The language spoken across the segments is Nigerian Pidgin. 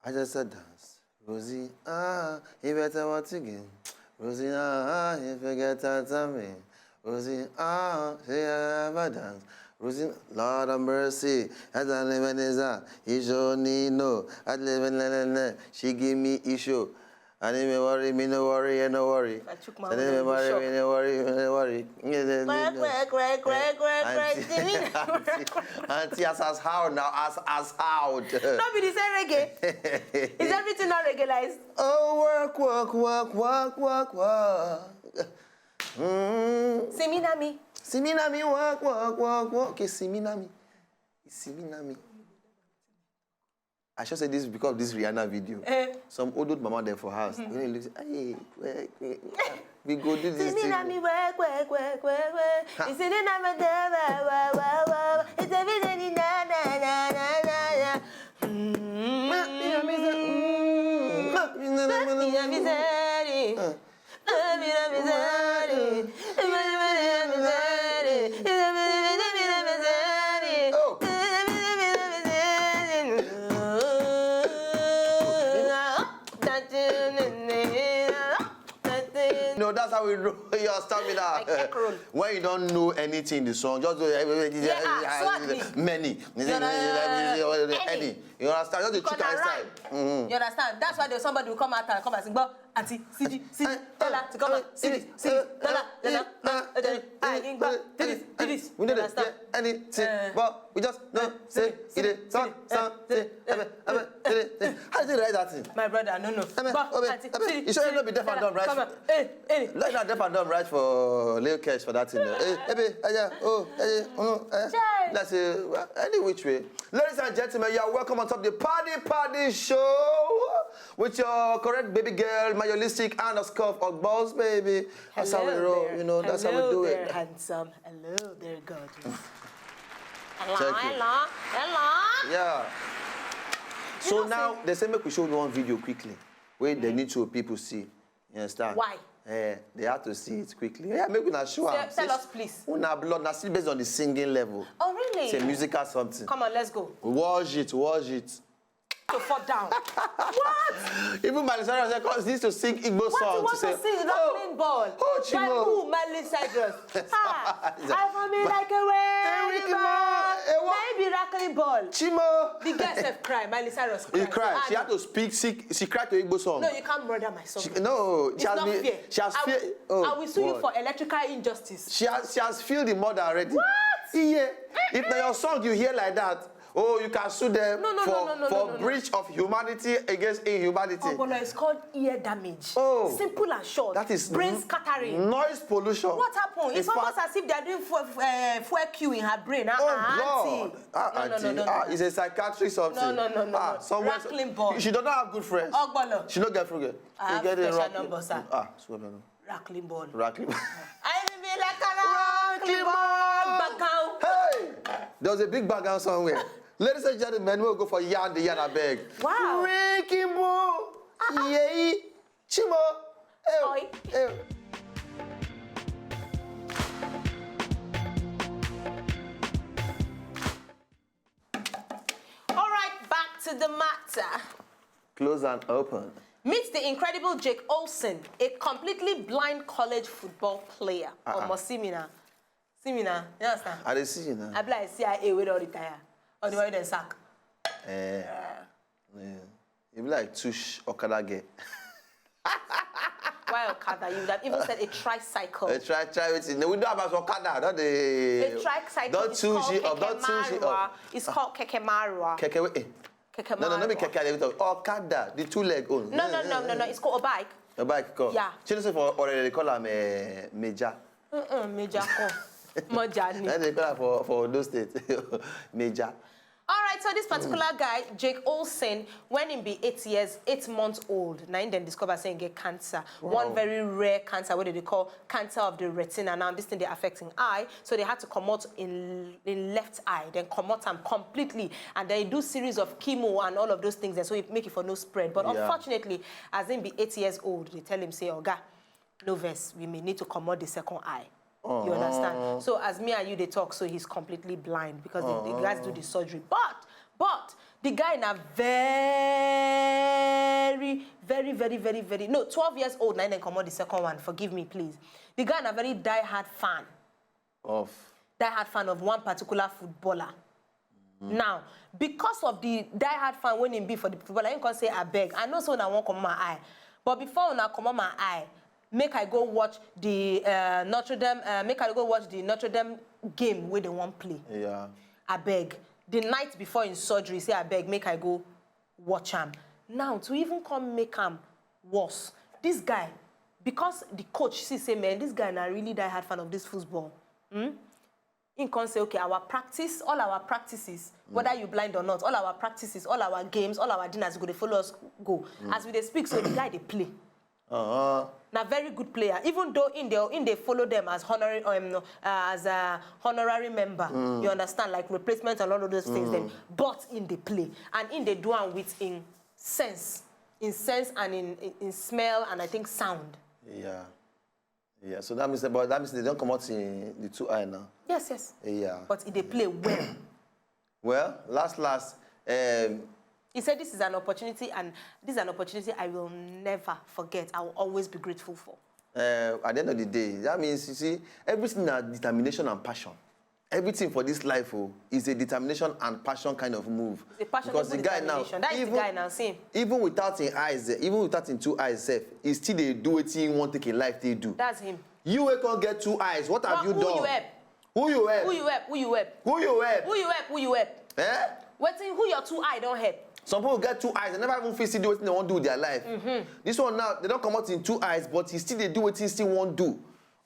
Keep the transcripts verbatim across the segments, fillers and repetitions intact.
I just a dance. Rosie, ah, you better what again? Rosie, ah, you forget that time. Rosie, ah, say I ever dance. Rosie, Lord of mercy, as I live in his hand, he show me no. I live in the she give me issue. And if you worry me, no worry, yeah, no worry. I took my And own, if you you worry shock. me, no worry, no worry. Quack, quack, quack, quack, quack, quack. Auntie, auntie, auntie, as as how now, as as how. No be the same reggae. Is everything not regularized? Oh, work, work, work, work, work, work. Mm. Simi na mi. Simi na mi work, work, work, work. Okay, simi na mi. Simi na mi. I should say this because of this Rihanna video. Eh. Some old old mama there for house. When you look, hey, where, where, we go do this Simi thing. na mi work, work, work, work, work. Simi na mi da wa wa wa wa. It's everything na na na na na na. No, that's how we roll your stamina. Like egg roll. When you don't know anything in the song, just do Yeah, ah, swag me. Many. no, no, no, no. Any. You understand? Just the Because trick na and rhyme. style. Mm-hmm. You understand? That's why there's somebody will come out and come and sing, but Auntie, C D, C D, dollar, to come out, C D, C D, dollar, dollar, dollar, dollar. I can go, this, this, We you know understand? Anything, Eh. but we just don't say it. Is some, some, say, ebe, ebe, say, say. How did you write that thing? My brother, no, no. Ebe, But obe, Auntie, ebe, C D, you sure you C D, not be deaf and dollar, dumb, right? Come out, hey, hey. Like that deaf and dumb, right, for Lil Kesh for that thing. Eh, ebe, eh, yeah, oh, eh, oh, eh. Chai. That's it. Well, any which way. Ladies and gentlemen, you are welcome on top of the Party Party Show with your correct baby girl, Mayolistic and a scuff of balls, baby. That's how we Hello roll, there. you know, that's how we Hello do there, it. Handsome. Hello there, gorgeous. Hello, Thank you. hello, hello. Yeah. So know now, they say make we show one video quickly. Where they need to people see. You understand? Why? Eh, they have to see it quickly. Yeah, make una show Tell- am. tell us, please. Una blood, na still based on the singing level. Oh, really? It's a musical something. Come on, let's go. Watch it, watch it. To fall down. What? Even Miley Cyrus said, "Cause needs to sing Igbo What song." you want to say, to sing? "Oh, Rattling ball. oh, By Chimo." Who? Miley Cyrus. Ah, I for me like a Enrique wave. Mo, eh, what? Maybe Rattling ball. Chimo. The girl self cry. Miley Cyrus cry. He cried. Ah, She had to speak. She, she cried to Igbo song. No, you can't murder my song. She, no, It's she has not been, fair. she has I fear. will, Oh, I will sue you God. For electrical injustice. She has, she has feel the mother already. What? Yeah. If na your song you hear like that, oh, you can sue them No, no, for, no, no, no, for no, no. Breach of humanity against inhumanity. Ogbolo, it's called ear damage. Oh. Simple and short. That is Brain n- scattering. Noise pollution. What happened? It's In almost fact, as if they're doing fuel, uh, fuel queue in her brain. Ah, Oh, ah, God. Auntie. Ah, No, no, Auntie. no, no, no, Ah, no. It's a psychiatric something. No, no, no, no, Ah, no. Somewhere, Rattling ball. She doesn't have good friends. Ogbolo. She no get friend. I have You get it special wrong. Number, sir. Ah, so no. Rattling ball. Rattling. I even be like a rattling ball. Back out. Hey! There was a big background somewhere. Ladies and gentlemen, we'll go for Yard the Yard, I beg. Wow. Ricky Mo. Yeah. Chimo. Hey. Oi. Hey. All right, back to the matter. Close and open. Meet the incredible Jake Olsen, a completely blind college football player. Uh-uh. Omo, see me now. See me now. You understand? I dey see you now. I be like C I A wey don retire. Or the one dem sack. Eh, yeah. You be like Tush Okada girl. Why Okada? You would have even said a tricycle. Eh, try, try it. No, we don't have as Okada. Don't they? A tricycle Don't is called choose it up. Don't choose it Keke Marua. Up. It's called Keke Marua. Keke, eh. Keke No, no, no, be Marua. Keke. They talk Okada, the two leg own. No, no, no, no, no. It's called a bike. A bike call. Yeah. She say for already they call am uh, major. Mm-mm, major call. Major ni. Then they call am for for those states, major. All right, so this particular guy, Jake Olsen, when he be eight years, eight months old, na him dem discover say he get cancer. One very rare cancer, what they call cancer of the retina. Now, this thing they affecting eye, so they had to comot in in left eye, then comot am completely, and then do series of chemo and all of those things, and so it make it for no spread. But Yeah. Unfortunately, as him be eight years old, they tell him say, "Oga, no vex, we may need to comot the second eye." You understand? So as me and you they talk, so he's completely blind because the, the guys do the surgery. But but The guy na very, very, very, very, very, no, twelve years old, na im dem comot the second one. Forgive me, please. The guy na very die-hard fan, Off. die-hard fan of one particular footballer. Now, because of the die-hard fan wey im be for the footballer, im come say, "Abeg, I know say una wan comot my eye, but before una comot my eye, make I go watch the uh, Notre Dame, uh, make I go watch the Notre Dame game wey dem wan play. Yeah. Abeg." The night before im surgery, say, "Abeg, make I go watch am." Now, to even come make am worse, this guy, because the coach see say, "Man, this guy na really die-hard fan of this football." Hmm? Im come say, "Okay, our practice, all our practices, whether you blind or not, all our practices, all our games, all our dinners go dey follow us go." As we dey speak, so the guy dey play. Uh-huh. Na very good player. Even though im dey, im dey follow them as honorary, um, no, uh, as a honorary member, you understand, like replacement and all of those things. Then, but im dey play, and im dey do am with im sense, im sense and im, im, im smell, and I think sound. Yeah. Yeah. So that means, but that means they don't come out in the two eye now. Yes, yes. Yeah. But e dey play well. Well, last last, um, He said, "This is an opportunity, and this is an opportunity I will never forget. I will always be grateful for." uh, at the end of the day, that means, you see, everything na determination and passion. Everything for this life, oh, is a determination and passion kind of move. It's a passion Because the with guy now, determination. That is the even, guy now. See him. Even without him eyes, eh, even without him two eyes, sef, he still dey do wetin he wan take him life take do. That's him. You wey come get two eyes, what have What, you who done? You help? Who you help? Who you help? Who you help? Who you help? Who you help? Who you help? Eh? Wetin, who your two eye don help? Some people get two eyes, they never even fit see do wetin they wan do with their life. This one now, they don't come out in two eyes, but he still dey do wetin he still wan do.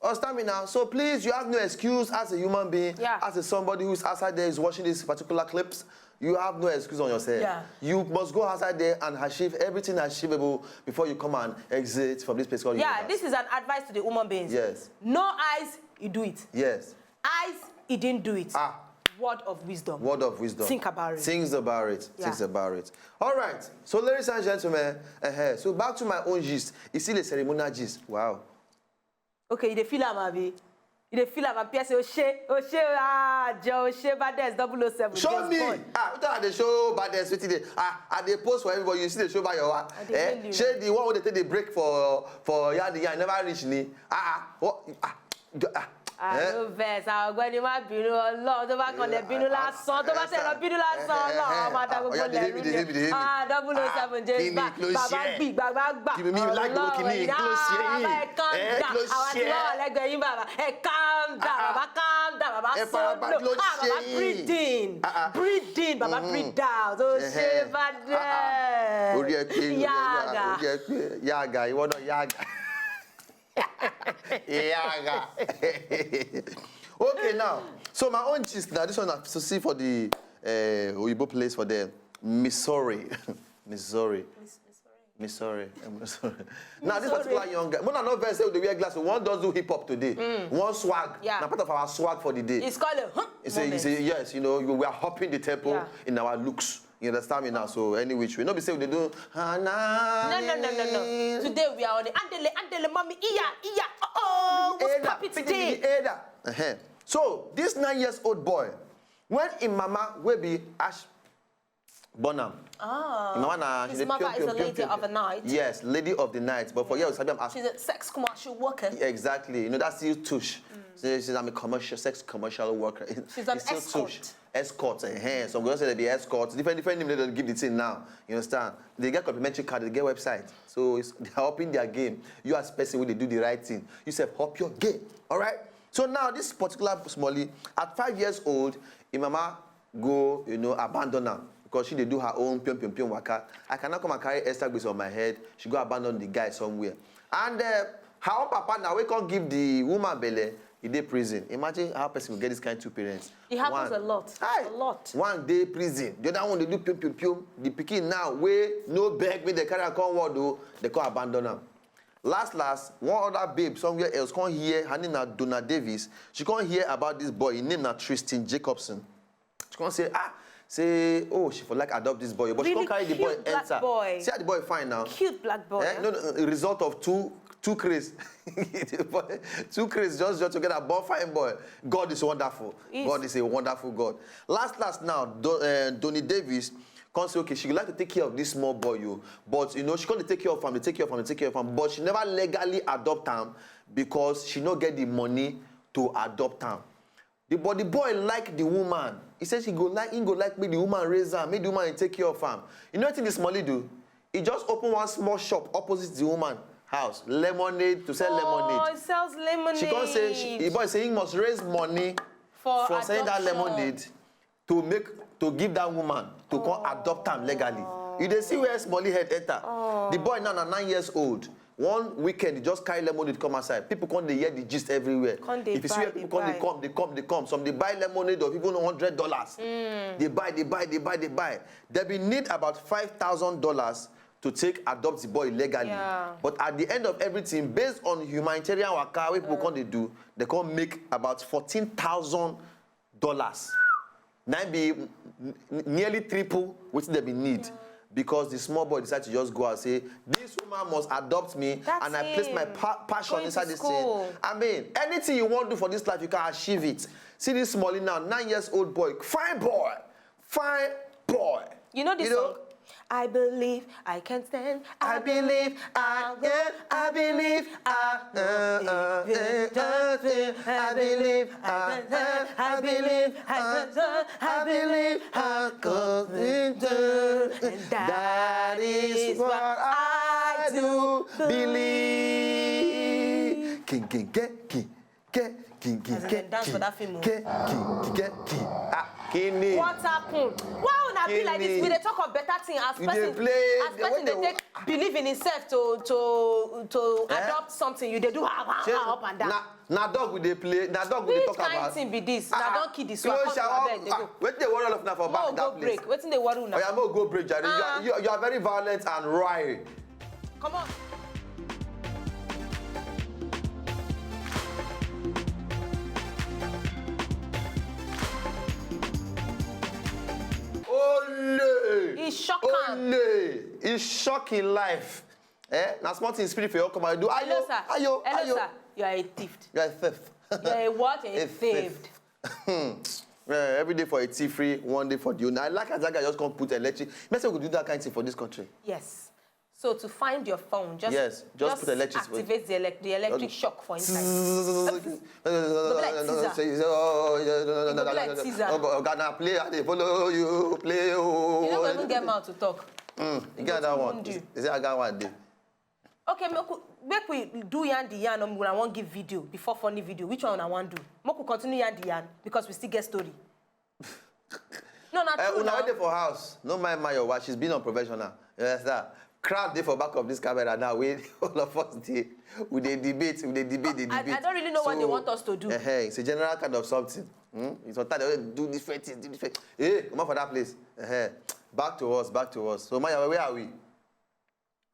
Understand me now? So please, you have no excuse as a human being, Yeah. as a somebody who's outside there is watching these particular clips. You have no excuse on yourself. Yeah. You must go outside there and achieve everything achievable before you come and exit from this place called Yeah, universe. This is an advice to the human beings. Yes. No eyes, you do it. Yes. Eyes, he didn't do it. Ah. Word of wisdom. Word of wisdom. Think about it. Things about it. Yeah. Things about it. All right. So, ladies and gentlemen, uh, so back to my own gist. Is still a ceremonial gist. Wow. Okay, you dey feel am, abi? You dey feel am, and P S A, Oshe, Oshe, ah, Joe, Oshe, Bades, double oh seven. Show James me. Bond. Ah, what are they show Bades? Wetin dey? Ah, I dey post for everybody. You see the show by your wa. I dey hail you. Shey the one wey dey take the break for for yard yard never reach ni. Ah, ah, what? Ah, d- ah. Ah, Eh? No vex, àwọn ọ̀gbẹ́ni má bínú, Ọlọ́run tó bá kàn lè bínú lásán, tó bá tẹ̀ lọ bínú lásán, Ọlọ́run á máa dá gbogbo Ọ̀yá, lẹ́rú dìde, dìde, dìde, ni. Ah, double oh seven James, kí ni bá- ló bàbá ṣe ẹ́? gbì, bàbá gbà. Kí ni mi like lókè ní Ọlọ́run, kí ló ṣe yín? ah, ẹ calm Ẹ, down, kí ló àwa ti ṣe wá ẹ́? Wà lẹ́gbẹ̀ẹ́ yín, bàbá. Ẹ calm down, Ah, ah. Bàbá calm down, Bàbá Ẹ slow farabalẹ̀, down. ló Ah, ṣe Bàbá yín? breathe in, Ah, ah. Breathe in, Bàbá breathe down. Ó ṣe Ẹhẹ́. Bades. Ah, ah. Orí ẹ pé, orí ẹ yá, Yáàgà. orí ẹ pé, yáàgà, ìwọ náà yáàgà. Yáàgà. Okay, now, so my own gist now, this one I see for the uh, Oyibo place for the Missouri. Missouri. Missouri. I'm sorry. Now, this Missouri. Particular young guy, when I know very say they wear glasses, one does do hip hop today. One swag. Yeah. Now, part of our swag for the day. It's called a huh He say, he moment. Say, yes, you know, you, we are hopping the temple Yeah. in our looks. You understand me now? So, any which way. No, be say they do. No, No, no, no, no, no. Today we are on the andele, andele, mommy, iya, iya, oh, oh, what's Ada, poppin' pick today? the Ada. Uh-huh. So, this nine years old boy, when him mama will be Ash Bonham. Ah, Him mama na, his she dey mother pion, is pion, a pion, lady pion, of the pion. night. Yes, lady of the night. But for years, we sabi am as She's a sex commercial worker. Exactly. You know, that's still tush. She says, "I'm a commercial, sex commercial worker." She's an It's still escort. Tush. Escort, eh. Some girls say they be escort. Different, different name they don't give the thing now. You understand? They get complimentary card, they get website. So it's, they're upping their game. You as person, when they do the right thing, you say, "Up your game." All right? So now, this particular Smolly, at five years old, his mama go, you know, abandon her because she dey do her own pion pion pion waka. I cannot come and carry extra gbese on my head. She go abandon the guy somewhere. And uh, her own papa now, we can't give the woman belle, he dey prison. Imagine how person will get this kind of two parents. It happens One- a lot. Aye. A lot. One day prison, the other one they do pion pion pion. The pikin now, we no beg me, they carry her come ward though, they come abandon her. Last last, one other babe somewhere else come hear, her name na Donna Davis. She come hear about this boy, his name na Tristan Jacobson. She come say, ah, say, oh, she for like adopt this boy, but she Really come carry the boy cute black enter. Boy. See how the boy fine now. Cute black boy. Eh? Eh? No, no, a result of two two craze. Two craze just join together, born fine boy. God is wonderful. Yes. God is a wonderful God. Last last now, Do, uh, Donny Davis come say, okay, she go like to take care of this small boy, you. But, you know, she come dey take care of am, dey take care of am, dey take care of am. But she never legally adopt am because she no get the money to adopt am. The, but the boy like the woman. He say she go like, he go like make the woman raise am, make the woman take care of am. You know wetin this Molly do? He just open one small shop opposite the woman house, lemonade, to sell Oh, lemonade. It sells lemonade. She come say she, the boy say he must raise money for, for selling that adoption. Lemonade to make, to give that woman to come adopt am legally. You dey see where Smolly head enter? The boy now na nine years old. One weekend, he just carry Lemonade come outside. People come dey hear the gist everywhere. Come dey If you see buy, where dey people come dey buy. come, dey come, dey come. Some dey buy Lemonade of even hundred dollars. Dey buy, dey buy, dey buy, dey buy. They bin need about five thousand dollars to take adopt the boy legally. Yeah. But at the end of everything, based on humanitarian waka wey people come dey do, they come make about fourteen thousand dollars. Na im be n- n- nearly triple wetin dem bin need. Because the small boy decide to just go and say, this woman must adopt me, That's and I place my him. pa- passion Going inside to this school. Thing. I mean, anything you wan do for this life, you can achieve it. See this Smolly now, nine years old boy, fine boy, fine boy. You know this You know? Song? I believe I can stand. I believe I can. I believe I. Uh, uh, uh, uh, uh, I believe I. Uh, I believe I. Uh, I believe I. That is what I do believe. King, king, king, king, king, king, king, As in king, dem dance for that film o. King, king, king, king. Ah, kini. What happen? Why una be like this? Kini. We dey talk of better thing as You dey person, play, as the person way dey they take believe in himself to to to Eh? adopt something. You dey do ha ha Shey ha up and down. Na, na dog we dey play, na dog we dey Which talk kind about. Thing be this? Na Ah, donkey this you one. know, Come shower, to abeg dey ah, go. Wetin dey worry all of una for Mo back go that place? Break. Wetin dey worry una? Oya, mo go break, jare. You Ah. are, you, you are very violent and wiry. Come on. Ole! E shock am. Ole! E shock im life. Eh? Na small thing spirit for your come and do. Ayo, Hello, sir. Ayo, Hello, Ayo. Sir. You are a thief. You are a theft. You are a what? A, A thief. theft. Eh, every day for a thievery, one day for the owner. I like as that guy just come put electric. Me say we go do that kind thing for this country. Yes. So to find your phone, just Yes, just put electric for activate the, elec- the electric shock for inside. Go be like teaser. Oga, na play, I dey follow you, play. Oh. You no go even get mouth to talk. Mm, you get that one. Wetin do? Is that guy one day? Okay, make we, make we do yarn the yarn. Um, I wan give video before funny video. Which one I wan do? Make we continue yarn the yarn because we still get story. No, na Eh, true una na. Wey dey for house, no mind my your wife. She's been unprofessional. You understand? Crowd dey for back of this camera now. We all of us dey, we dey debate, we dey debate, dey I, debate. I don't really know what they So, want us to do. Eh, eh, it's a general kind of something. Hmm? It's sometimes they do different things, do different. Hey, come out for that place. Eh, eh. Back to us, back to us. So, Maya, where are we?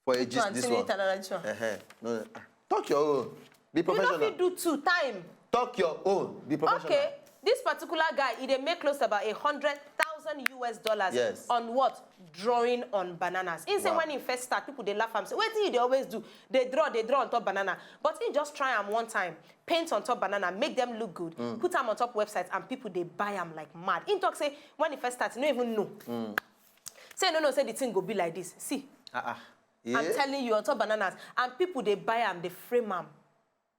For a gist, this Continue one. With another this one. Eh, eh. No, no. Talk your own. Be You no professional. Fit do two time. Talk your own. Be professional. Okay, this particular guy, he dey make close to about a hundred thousand U S dollars Yes. On what? Drawing on bananas. He say Wow. When he first start, people dey laugh am say, wetin you dey always do? Dey draw, dey draw on top banana. But he just try am one time, paint on top banana, make them look good, Mm. Put am on top website, and people dey buy am like mad. He talk say when he first start, he no even know. Say no, no, say the thing go be like this. See, Ah, ah. I'm Yeah. Telling you, on top bananas, and people dey buy am, dey frame am,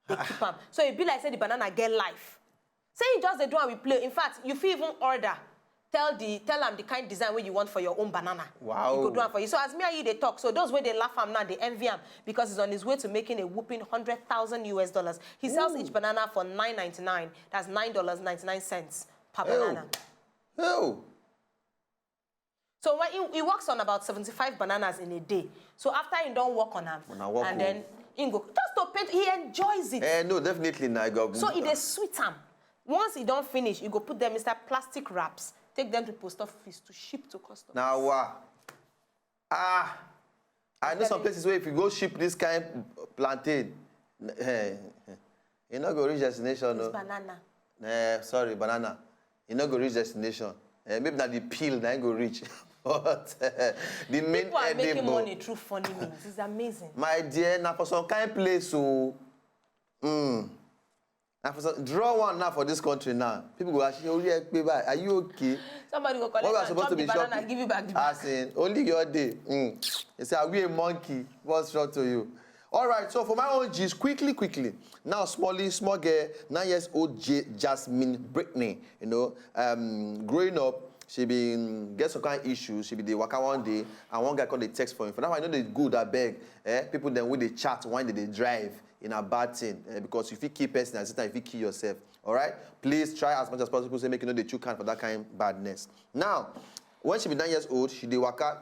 dey keep am. So e be like say the banana get life. Say he just dey do am with play. In fact, you fit even order. Tell the tell am the kind design wey you want for your own banana. Wow. He go do am for you. So as me and you dey talk, so those wey dey laugh am now dey envy am because he's on his way to making a whooping hundred thousand U S dollars. He sells each banana for nine ninety-nine. That's nine dollars ninety-nine cents per Ew. Banana. Oh. So when he, he works on about seventy-five bananas in a day. So after he don work on am, Una work and o. Then he go just to paint, he enjoys it. Eh, no, definitely na go. So e dey sweet am. Once e don finish, you go put them inside plastic wraps, take them to post office to ship to customers. Na wa. Ah, I know some places where if you go ship this kind plantain, eh, eh, you no go reach destination. It's No. Banana. Eh, sorry, banana. You no go reach destination. Eh, maybe na the peel na go reach, but eh, the main People are making edible. Money through funny means. It's amazing. My dear, na for some kind place o. Mm. And for some, draw one now for this country now. People go ask you, "Ori ẹ pé báyìí, are you okay?" Somebody go collect What we are and supposed chop to the be banana shopping. And give you back the bag. As in, only your day. Mm. They say, "Are we a monkey? What's wrong to you?" All right, so for my own gist, quickly, quickly. Now, Smolly, small girl, nine years old J- Jasmine Brittany, you know, um, growing up, she been get some kind of issues. She be the waka one day, and one guy called the text for him. For now, I know they good, I beg. Eh? People then with the chat when they, they drive in a bad thing, eh? Because if you keep person, at the same time, if you kill yourself, all right? Please try as much as possible to say make you know the true kind for that kind of badness. Now, when she be nine years old, she dey waka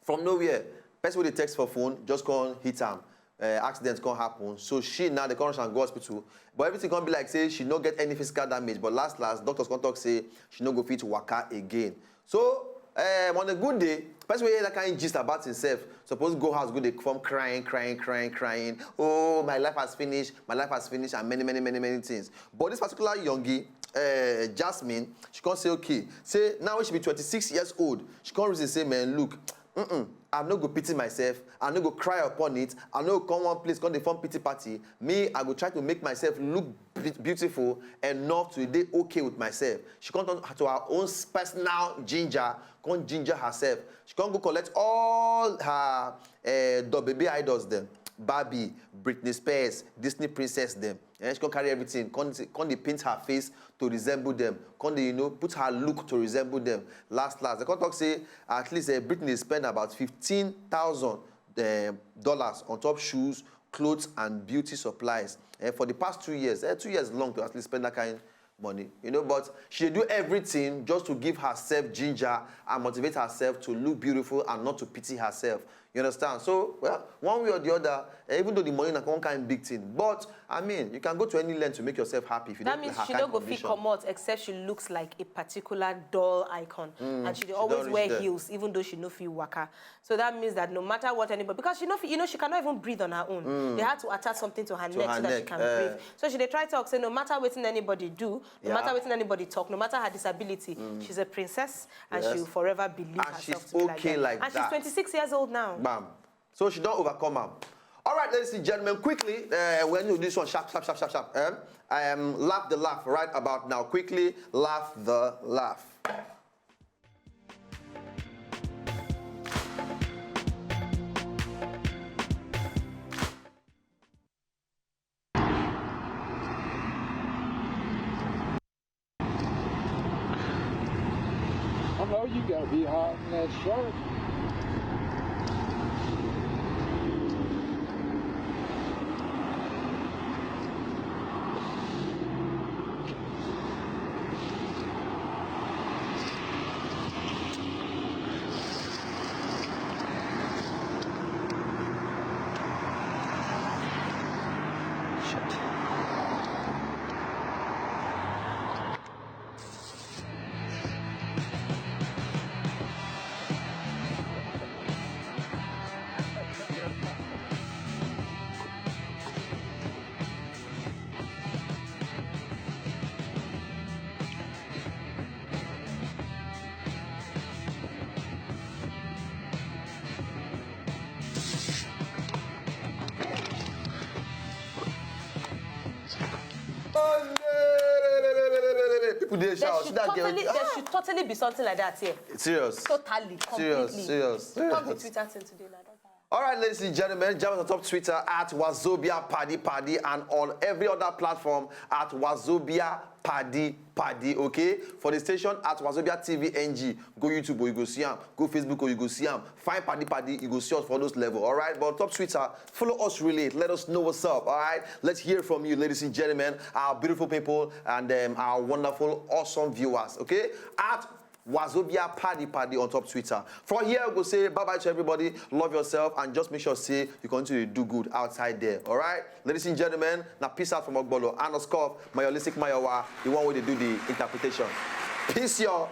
from nowhere. Person wey dey text for phone just come hit am. Uh, accident come happen, so she now dey come rush am go hospital, but everything come be like say she no get any physical damage, but last last doctors come talk say she no go fit waka again. So um, on a good day, person wey hear that kind gist about himself suppose go house go dey form crying, crying, crying, crying. "Oh, my life has finished, my life has finished," and many, many, many, many things. But this particular youngie, uh, Jasmine, she come say okay, say now when she be twenty-six years old, she come reason say, "Man, look, mm-mm, I no go pity myself, I no go cry upon it, I no go come one place come dey form pity party. Me, I go try to make myself look be- beautiful enough to dey okay with myself." She come turn to her own personal ginger, come ginger herself. She come go collect all her uh, the baby idols dem, Barbie, Britney Spears, Disney princess dem. Eh, she come carry everything, come, come dey paint her face to resemble them, come dey, you know, put her look to resemble them. Last last, they come talk say at least uh, Britney spend about fifteen thousand uh, dollars on top shoes, clothes, and beauty supplies. Eh, for the past two years, eh, two years long to actually spend that kind money, you know, but she do everything just to give herself ginger and motivate herself to look beautiful and not to pity herself. You understand? So, well, one way or the other, eh, even though the money na one kind big thing, but I mean, you can go to any length to make yourself happy if you That don't means her she kind no go fit condition. Comot except she looks like a particular doll icon, and she dey don always reach wear there. Heels, even though she no fit waka. So that means that no matter what anybody, because she no fit, you know, she cannot even breathe on her own. They had to attach something to her neck her so that she neck, can eh. Breathe. So she dey try talk say no matter wetin anybody do, no Yeah. Matter wetin anybody talk, no matter her disability, she's a princess and she Yes. will forever believe And herself she's to be like okay that. Like And that. She's twenty-six years old now. Bam. So she don overcome am. All right, ladies and gentlemen, quickly, uh, we're going to do this one sharp, sharp, sharp, sharp, sharp. Um, um, laugh the laugh right about now. Quickly, laugh the laugh. I know you gotta be hot in that shirt. People dey There shout. should, See that girl. totally, there should totally be something like that here. Serious. Totally, completely. Serious, serious, serious. Talk the Twitter thing today, na. All right, ladies and gentlemen, jam us on top Twitter at Wazobia Paddy Paddy and on every other platform at Wazobia Paddy Paddy, okay? For the station at Wazobia T V N G. Go YouTube or you go see am. Go Facebook or you go see am. Find Paddy Paddy, you go see us for those level, all right? But on top Twitter, follow us, relate. Let us know what's up, all right? Let's hear from you, ladies and gentlemen, our beautiful people and um, our wonderful, awesome viewers, okay? At Wazobia Paddy Paddy on top Twitter. From here, we go say bye bye to everybody. Love yourself and just make sure say you continue to do good outside there. All right, ladies and gentlemen, now peace out from Ogbolo and Oscoff, Mayolistic Mayowa, the one where they do the interpretation. Peace, y'all.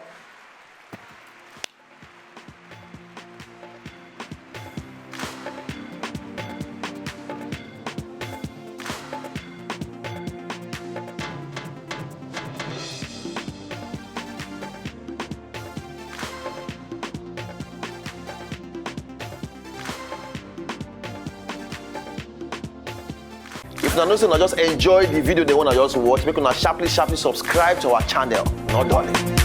If Una know say una just enjoy the video dem wey una just watch, make una sharply sharply subscribe to our channel. No dulling.